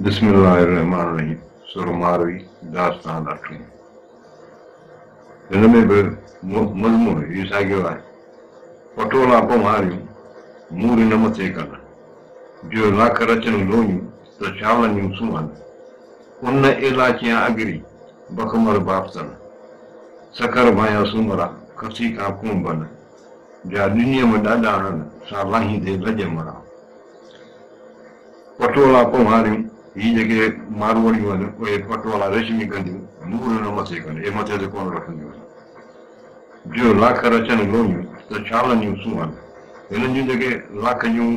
بسم الله الرحمٰن الرحيم سر ماروي داستان اٺون هن ۾ به مضمون هي ساڳيو آهي. پٽولا پنهواريون، مور نه مٿي ڪن. جو لاک رچن لويون، ته شالن جون سونهن. ان ايلاچيان اگري، بخمل بافتن. سکر ڀانيان سومرا، کسي کان ڪونڀن. جا ڏنيم ڏاڏاڻن، سا لاهيندي لڄ مران. پٽولا پنهواريون، هي جيڪي ماروئڙيون آهن، اهي پٽولا ريشمي ڳنڍيون، مور نه مٿي ڪن، اهي مٿي تي ڪونه رکنديون آهن. جو لاک رچن لويون، ته شالن جون سونهن. هنن جون جيڪي لاک جون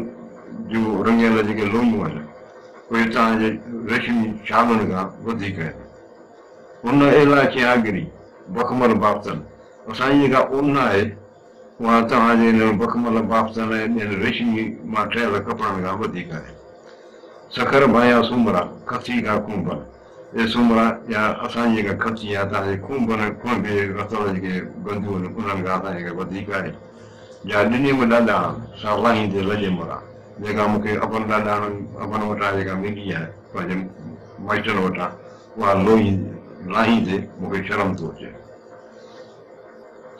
جون رڱيل جيڪي لويون آهن، اهي توهان جي ريشمي شالن کان وڌيڪ آهن. ان ايلاچي آگري، بخمل بافتن، اسان جي جيڪا ان آهي، اها توهان جي انهن بخمل بافتن ۽ ٻين ريشمي مان ٺهيل ڪپڙن کان وڌيڪ آهي. سکر ڀانيان سومرا، کسي کان کونڀن. اي سومرا، يا اسان جي جيڪا کسي آهي، توهان جي کونڀن، کونڀي رتل جيڪي گنديون آهن، انهن کان اسان جي جيڪا وڌيڪ آهي. جا ڏنيم ڏاڏاڻن، سا لاهيندي لڄ مران. جيڪا مون کي ابن ڏاڏاڻن، ابن وٽان جيڪا ملي آهي، پنهنجي مائٽن وٽان، اها لوئي لاهيندي مون کي شرم ٿو اچي.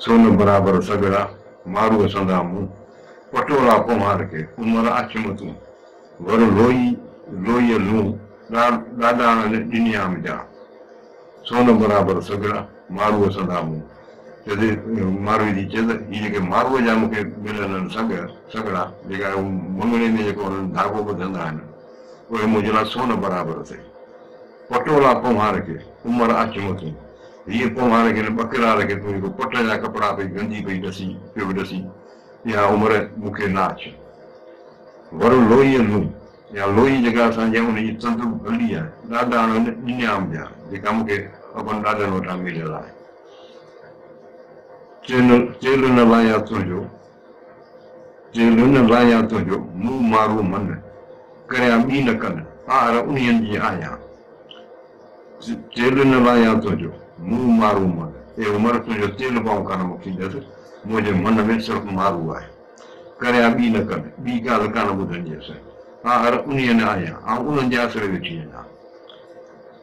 سون برابر سڳڙا، ماروء سندا مون. پٽولا پنهوار کي، عمر آڇيم تون. ور لوئي لوئيء لون، ڏاڏاڻن ڏنيام جا. سون برابر سڳڙا، ماروء سندا مون. چئي ماروي ٿي چئي ته هي جيڪي ماروء جا مون کي مليل آهن سڳ، سڳڙا، جيڪا مڱڻي ۾ جيڪو انهن ڌاڳو ٻڌندا آهن، اهي منهنجي لاء سون برابر اٿئي. پٽولا پنهوار کي، عمر آڇيم تون. هيء پنهوار کي هن ٻڪرار کي تون جيڪو پٽ جا ڪپڙا پئي گندي پئي ڏسين، پيو ڏسين، اها عمر مون کي نه آڇ. ور لوئيء لون، اها لوئي جيڪا اسان جي ان جي تند به ڀلي آهي، ڏاڏاڻ ڏنيام جا، جيڪا مون کي ابن ڏاڏن وٽان مليل آهي. چيلهه نه لاهيان تنهنجو، چيلهه نه لاهيان تنهنجو، مون مارو من، ڪريان ٻي نه ڪن، آهر انهين جي آهيان. چيلهه نه لاهيان تنهنجو، مون مارو من، اي عمر تنهنجو چيلهه به آئون ڪانه مکيندس، منهنجي من ۾ صرف مارو آهي. ڪريان ٻي نه ڪن، ٻي ڳالهه ڪانه ٻڌنديس. آهر انهيء نه آهيان، آئون انهن جي آسري ويٺي آهيان.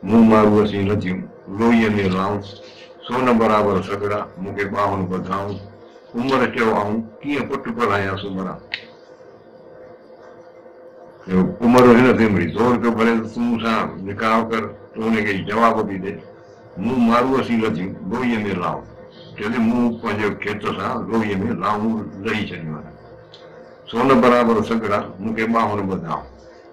مون ماروء سين لڌيون، لوئيء ۾ لائون، سون برابر سڳڙا، مون کي ٻانهن ٻڌائون. عمر چيو آئون، ڪيئن پٽ پرڻايان سومرا؟ عمر هن تي مڙي زور پيو ڀري ته تون مون سان نڪاح ڪر، تون هن کي جواب به ڏي. مون ماروء سين لڌيون، لوئيء ۾ لائون. چئي ٿي، مون پنهنجي کيت سان لوئيء ۾ لائون لهي ڇڏيون آهن. سون برابر سڳڙا، مون کي ٻانهن ٻڌاء.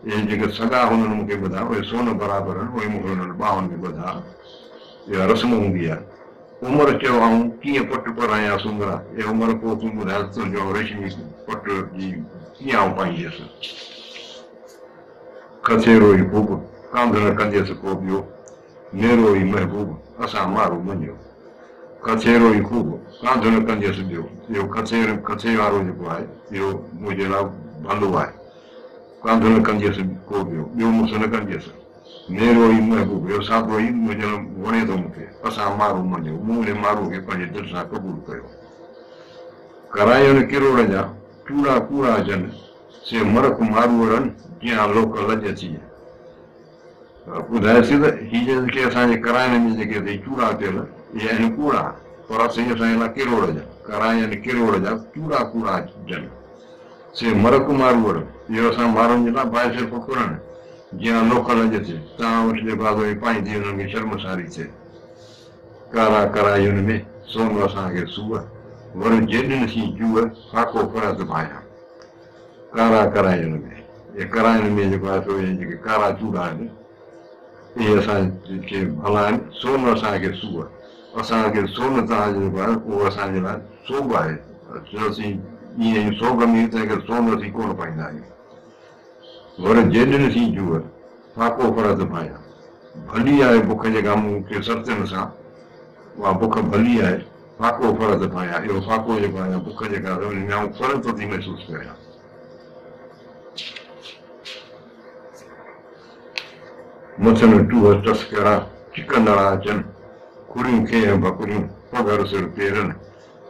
اهي جيڪي سڳا هنن مون کي ٻڌا، اهي سون برابر آهن، اهي مون کي هنن ٻانهن ۾ ٻڌا. اها رسم هوندي آهي. عمر چيو، آئون ڪيئن پٽ پرايان سومرا؟ اي عمر، پوء تون ٻڌاء ته تنهنجو آئون ريشمي پٽ جي ڪيئن آئون پائينديس؟ کٿيرو ئي خوب، ڪانڌ نه ڪنديس ڪو ٻيو. ميرو ئي محبوب، اسان مارو مڃيو. کٿيرو ئي خوب، ڪانڌ نه ڪنديس ٻيو. اهو کٿير، کٿي وارو جيڪو آهي، اهو منهنجي لاء ڀلو آهي. ڪانڌ نه ڪنديس ڪو ٻيو، ٻيو مڙس نه ڪنديس. ميرو ئي محبوب، اهو سادو ئي منهنجي لاء وڻي ٿو مون کي. اسان مارو مڃيو، مون انهي مارو کي پنهنجي دل سان قبول ڪيو. ڪراين ڪروڙ جا، چوڙا ڪوڙا جن، سي مرک ماروئڙن، جيان لوڪ لڄ ٿئي. ٻڌايوسين ته هي جيڪي اسان جي ڪراين ۾ جيڪي اٿئي چوڙا پيل، اهي آهن ڪوڙا، پر اسين اسان جي لاء ڪروڙ جا، ڪراين ڪروڙ جا چوڙا ڪوڙا جن، سي مرڪ ماروئڙ، اهو اسان مارن جي لاء باعث فخر آهن، جيان لوڪ لڄ ٿئي، توهان وٽ جيڪو آهي سو اهي پائيندي انهن کي شرمساري ٿئي. ڪارا ڪراين ۾ سون اسان کي سوء، ور جيڏين سين جوء، فاقو فرحت ڀانيان. ڪارا ڪراين ۾، اهي ڪراين ۾ جيڪو آهي سو اهي جيڪي ڪارا چوڙا آهن، اهي اسان کي ڀلا آهن، سون اسان کي سوء، اسان کي سون توهان جو جيڪو آهي اهو اسان جي لاء سوڳ آهي، جو اسين ائين آهيون سوڳ ۾ تنهن ڪري سون اسين ڪونه پائيندا آهيون. ور جيڏين سين جوء، فاقو فرحت ڀانيان. ڀلي آهي بک جيڪا مون کي سرتين سان، اها بک ڀلي آهي. فاقو فرحت ڀانيان، اهو فاقو جيڪو آهي يا بک جيڪا آهي ان ۾ آئون فرحت ٿي محسوس ڪريان. مٿن ٽوهه تسڪرا چڪندڙا اچن، کڙيون کيهه ڀڪريون، پگهر سر پيرن،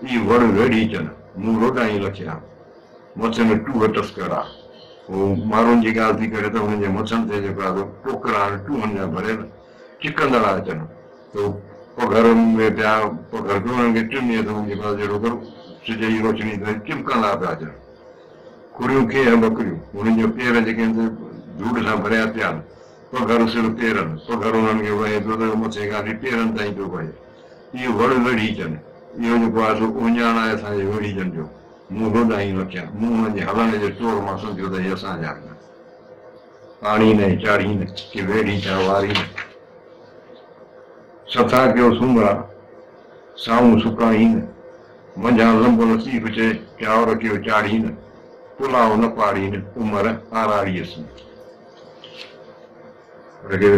اي وڙ ويڙهيچن، مون روڏائين لکيا. مٿن ٽوهه تسڪرا. هو ماروئن جي ڳالهه ٿي ڪري ته انهن جي مٿن تي جيڪو آهي سو ٽوڪرا آهن ٽوهن جا ڀريل چڪندڙ اچن ته هو پگهر ۾ پيا پگهر پيو انهن کي چمي ته هو جيڪو آهي جهڙوڪر سج جي روشني تي چمڪندا پيا اچن. کڙيون کيهه ٻڪريون انهن جا پير جيڪي آهن سي ڌوڙ سان ڀريا پيا آهن. پگهر سر پيرن، پگهر انهن کي وهي پيو ته مٿي کان وٺي پيرن تائين پيو وهي. اهو وڙ ويڙهيچن، اهو جيڪو آهي سو اهڃاڻ آهي اسان جي ويڙهيچن جو. مون لوڏائين رکيا، مون انهن جي هلڻ جي طور مان سمجهيو ته هي اسان جا آهن. آڻين ۽ چاڙهين، ڪي ويڙهيچا وارين. سٿا ڪيو سومرا، سائون سڪائين. منجهان لنب لطيف چئي، چانور ڪيو چاڙهين. پلاء نه پاڙين، عمر آراڙيء سين. هن کي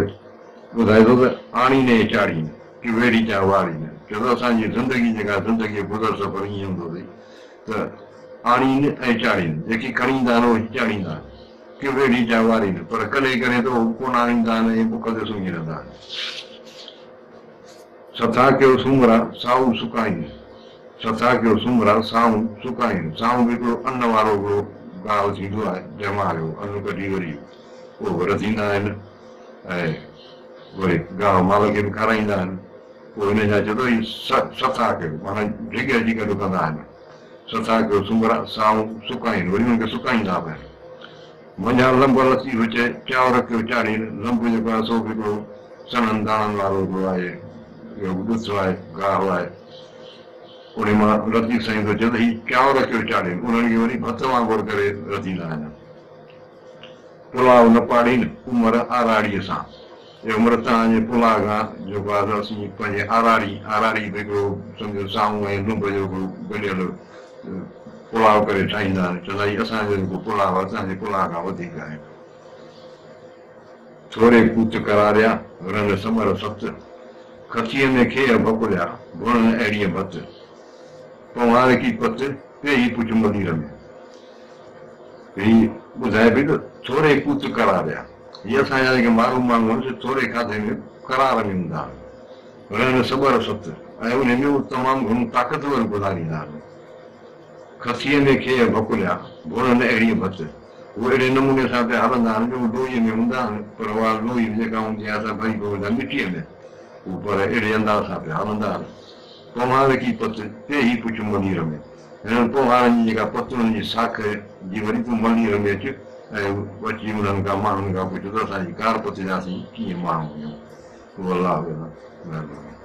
ٻڌائي ٿو ته آڻين ۽ چاڙهين، ڪي ويڙهيچا وارين. چئي ٿو اسان جي زندگي جيڪا زندگيء جو گذر سفر ائين هوندو اٿئي ته آڻين ۽ چاڙهين، جيڪي کڻي ايندا آهن اهي چاڙهيندا آهن، ڪي ويڙهيچا وارين، پر ڪڏهن ڪڏهن ته اهو به ڪونه آڻيندا آهن ۽ بک تي سمهي رهندا آهن. سٿا ڪيو سومرا، سائو سڪائين. سٿا ڪيو سومرا، سائون سڪائين. سائون به هڪڙو ان وارو هڪڙو گاهه ٿيندو آهي، جنهن مان اهو ان ڪڍي وري اهو به رڌيندا آهن ۽ وري گاهه مال کي به کارائيندا آهن. پوء هن جا چئي ٿو هي سٿا ڪيو معنيٰ ڍڳ اچي گڏ ڪندا آهن. سٿا ڪيو سومرا، سائون سڪائين وري ان کي سڪائيندا به آهن. منجهان لنب لطيف چئي، چانور ڪيو چاڙهين. لنب جيڪو آهي سو به هڪڙو سنهن داڻن وارو هڪڙو آهي، اهو به ڏٿ آهي، گاهه آهي. انهي مان لطيف سائين ٿو چئي ته هي چانور ڪيو چاڙهين، انهن کي وري ڀت وانگر ڪري رڌيندا آهن. پلاء نه پاڙين، عمر آراڙيء سان. اي عمر توهان جي پلاء کان جيڪو آهي سو اسين پنهنجي آراڙي، آراڙي به هڪڙو سمجهو سائون ۽ لنب جو هڪڙو گڏيل پلاء ڪري ٺاهيندا آهن. چوندا هي اسان جو جيڪو پلاء آهي توهان جي پلاء کان وڌيڪ آهي. ٿوري ڪوت قراريا، رن سمر ست. کٿيء ۾ کيهه ڀڪليا، ڀڻن اهڙيء ڀت. پنهوارڪي پت، پيهي پڇ ملير ۾. هي ٻڌائي پئي ته ٿوري ڪوت قراريا. هي اسان جا جيڪي مارو ماڻهو آهن سي ٿوري کاڌي ۾ قرار ۾ هوندا آهن. رن سٻر ست ۽ انهي ۾ هو تمام گهڻو طاقتور گذاريندا آهن. کٿيء ۾ کيهه ڀڪليا، ڀڻن اهڙيء ڀت. هو اهڙي نموني سان پيا هلندا آهن جو هو لوئيء ۾ هوندا آهن، پر اها لوئي به جيڪا هوندي آهي سا ڀري پوندي آهي مٽيء ۾. هو پر اهڙي انداز سان پيا هلندا آهن. پنهوارڪي پت، پيهي پڇ ملير ۾. هنن پنهوارن جي جيڪا پت انهن جي ساک جي وري تون ملير ۾ اچ ۽ اچي انهن کان ماڻهن کان پڇ ته اسان جي ڪار پت جا اسين ڪيئن ماڻهو آهيون. والله اعلم. مهرباني.